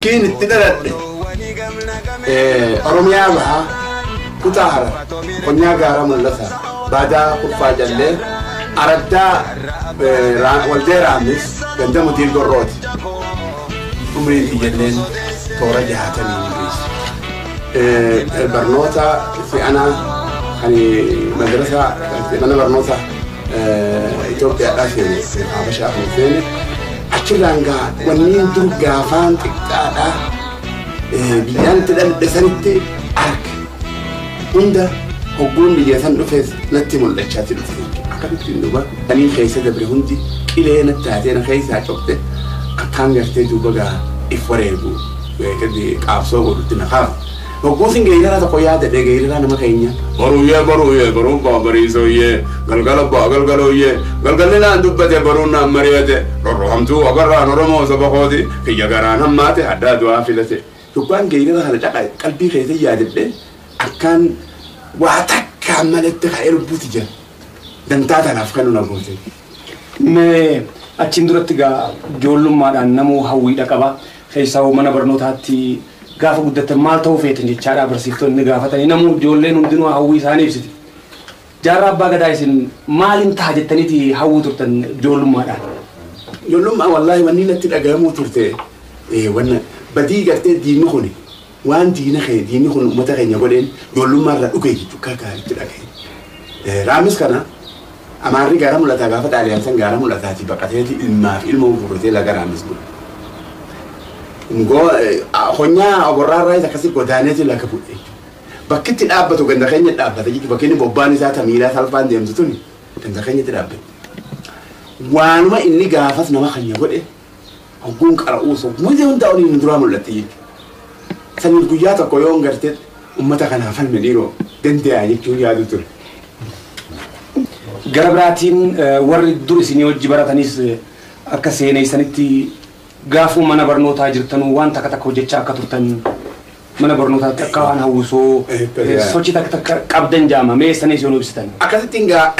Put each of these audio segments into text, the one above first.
Kiin itti dhaladhe Oromiyaa bahaa kutaa Harar Konyaa Gaara Mul'ataa Baadaa Kurfaa Jallee Araddaa Waldee Raamis ganda Mudiir Gorrooti. Umriin tiyyalleen toora 60 geesse. Barnoota si'anaa kan madrasaa mana barnoota Itoophiyaadhaa seene, Habashaa kan seene, achirraan gaa wanniin dur gaafaan xiqqaadhaa biyyaan itti dhaladhe sanitti arge hunda hogguun biyya san dhufees natti mul'achaati dhufe jechuudha. Akkamitti duuba aniin keessa dabre hundi qilee natti taatee na keessaa cobte, akkaan gartee duuba gaa if wareegu qaabsoo godhutti na kaafu. Hogguu sin geeraraa tokko yaadadhe, geeraraa nama keenya. Baruuyyee baruuyyee baruun baa bariisooyyee, galgala baa galgalooyyee, galgalli naan dubbate, baruun naan mari'ate, rorrohamtuu agarraan Oromoo saba kooti kiyya garaan hammaate addaa du'aa filate. Dhugaan geeraraa kana caqa qalbii keessa yaadadhe, akkaan waa takkaan malatti ka'ee lubbuuti jira. Dantaa tanaaf kan nu goote. Mee achiin duratti gaa ijoollummaadhaan namuu hawwiidha qaba. Keessaa mana barnootaatti gaafa guddatan maal ta'uu feetan jechaadha barsiiftonni gaafatanii, namuu ijoolleen hundinuu hawwii isaanii ibsiti. Jaarraa Abbaa Gadaa, isin maaliin ta'a jettaniiti hawwuu turtan ijoollummaadhaan? Ijoollummaa wallaahi wanni natti dhagahamuu turte wanna badii gartee diinni kun waan diina kee diinni kun uummata keenya godheen ijoollummaa irraa dhugee jechuudha akka itti dhagahe. Raamis kana Amaarri Gaara Mul'ataa gaafa Xaaliyaan san Gaara Mul'ataati baqateeti ilmaa fi ilmoo gurguratee laga Raamis bule. Honyaa oborraa irraa akkasii godaaneeti laga bu'e jechuudha. Bakki itti dhaabbatu ganda keenya dhaabbata jechuudha. Bakki inni bobbaan isaa tamiilaa salphaan deemtu tuni ganda keenyatti dhaabbate. Waanuma inni gaafas nama keenya godhe hogguun qara'uus hogguu hundaa oliin duraa mul'atte jechuudha. Saniif guyyaa tokko yoo gartee uummata kanaaf falme dhiiroo danda'a jechuun yaadu ture. Gara biraatiin warri dur isinii hojii baratanis akka seeneessanitti gaafuu mana barnootaa jirtanuu waan takka takka hojjechaa akka turtan, mana barnootaatti akka waan hawwisoo sochii takka takka qabdan jaama, mee sanis yoo nu ibsitan. Akkasittiin gaa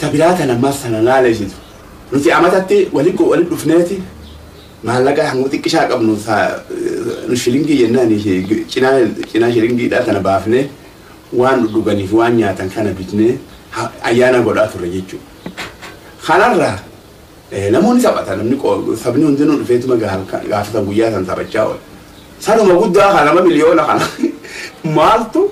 tabiraa tana ammas sana laalesitu. Nuti amatatti walitti walitti dhufneeti maallaqa hanga xiqqishaa qabnu nu shilingii jennaan cinaa cinaa shilingiidhaa tana baafnee waan dhuganiif waan nyaatan kana bitnee ayyaana godhaa turre jechuudha. Kanarraa namoonni taphata, namni sabni hundinuu dhufeetuma gaafa guyyaa san taphachaa oola. Sanuma guddaa kana nama miliyoona kana maaltu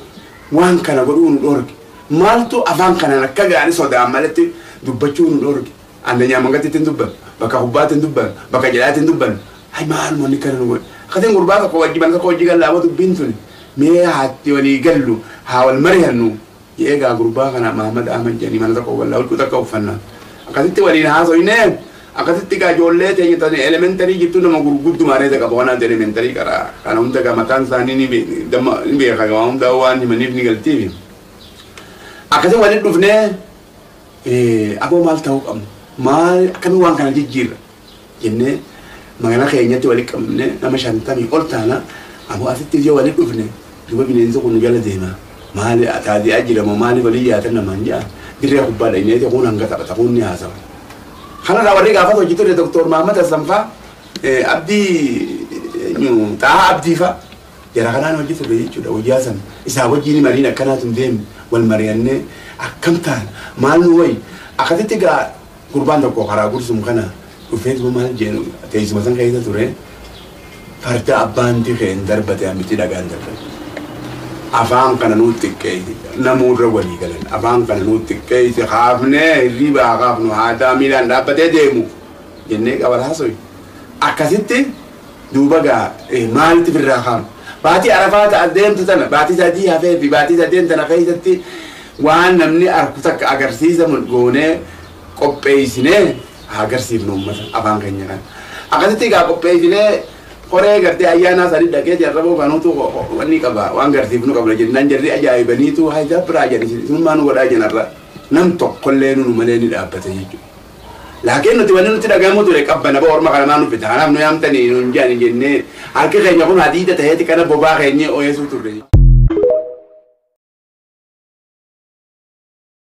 waan kana godhuu nu dhorge? Maaltu afaan kanaan akka gaarii sodaan malatti dubbachuu nu dhorge? Andanyaa mangatti ittiin dubban, bakka kubbaatti hin dubban, bakka jedhaatti hin dubban. Hay, maaluma inni kana nu godhe? Akkatiin gurbaa tokko wajji mana tokko wajji gallaa dubbiin tuni mee haatti walii gallu haa wal mari'annu eegaa gurbaa kana Mahamad Ahmad jedhanii mana tokko gallaa huccuu takka uffannaa. Akkasitti waliin haasoynee, akkasitti gaa ijoollee teenya tani elementary jirtu nama gurguddu maareeta qaba waan elementary qara kana hunda gaa mataan isaanii ni beeka, waan hunda waan himaniif ni galtiif. Akkasii waliin dhufnee, aboo maal ta'uu qabna, maal akkamii waan kana jijjiirra jennee magaalaa keenyatti walitti qabne, nama 50 ol taana. Aboo asitti yoo walitti dhufne duuba bineensi kun nu jala deema, maali taadiyaa jira moo maali walii yaatan namaan jaa dirree kubbaa dhayneeti kun hanga taphata kun ni haasawa. Kanarraa warri gaafata hojii ture Doktor Mahammad Hassan faa, Abdii Xahaa Abdii faa, jara kanaan hojii ture jechuudha. Guyyaa san isaa wajjin mariin akkanaatu hin deemne, wal mari'annee akkam ta'an maal nu wayi. Akkasitti gaa gurbaan tokko karaa Gursum kana dhufeetuma maal jeenu, teessuma san keessa ture, farda abbaan dikeen darbate hamitti dhagaan darbate. Afaan kana nuu xiqqeessi, namuurra walii galan, afaan kana nuu xiqqeessi, kaafnee hirriibaa kaafnu haadaa miilaan dhaabbatee deemu jennee qabal haasoyi. Akkasitti duuba gaa maalitti firraa kaafnu? Baatii Arafaa ta'a deemtu tana baatii 3 hafee fi baatii sadeen tana keessatti waan namni arku takka agarsiisa goonee qopheessinee haa agarsiifnu uummata afaan keenya kana. Akkasitti gaa qopheessinee qoree gartee ayyaanaa sadi dhaqee jarraboo kanuutu wanni qaba waan garsiifnu qabna jennaan, jarri ajaa'ibaniitu haa biraa jedhan, isinummaa nu godhaa jenarra nam tokkollee nu malee ni dhaabbate jechuudha. Laakiin nuti wanni nuti dhagahamu ture qabbana ba orma kana maa nu fita kanaaf nu yaamtanii nuun jedhan jennee harki keenya kun hadiida ta'eeti kana bobaa keenya ooyesuu turre.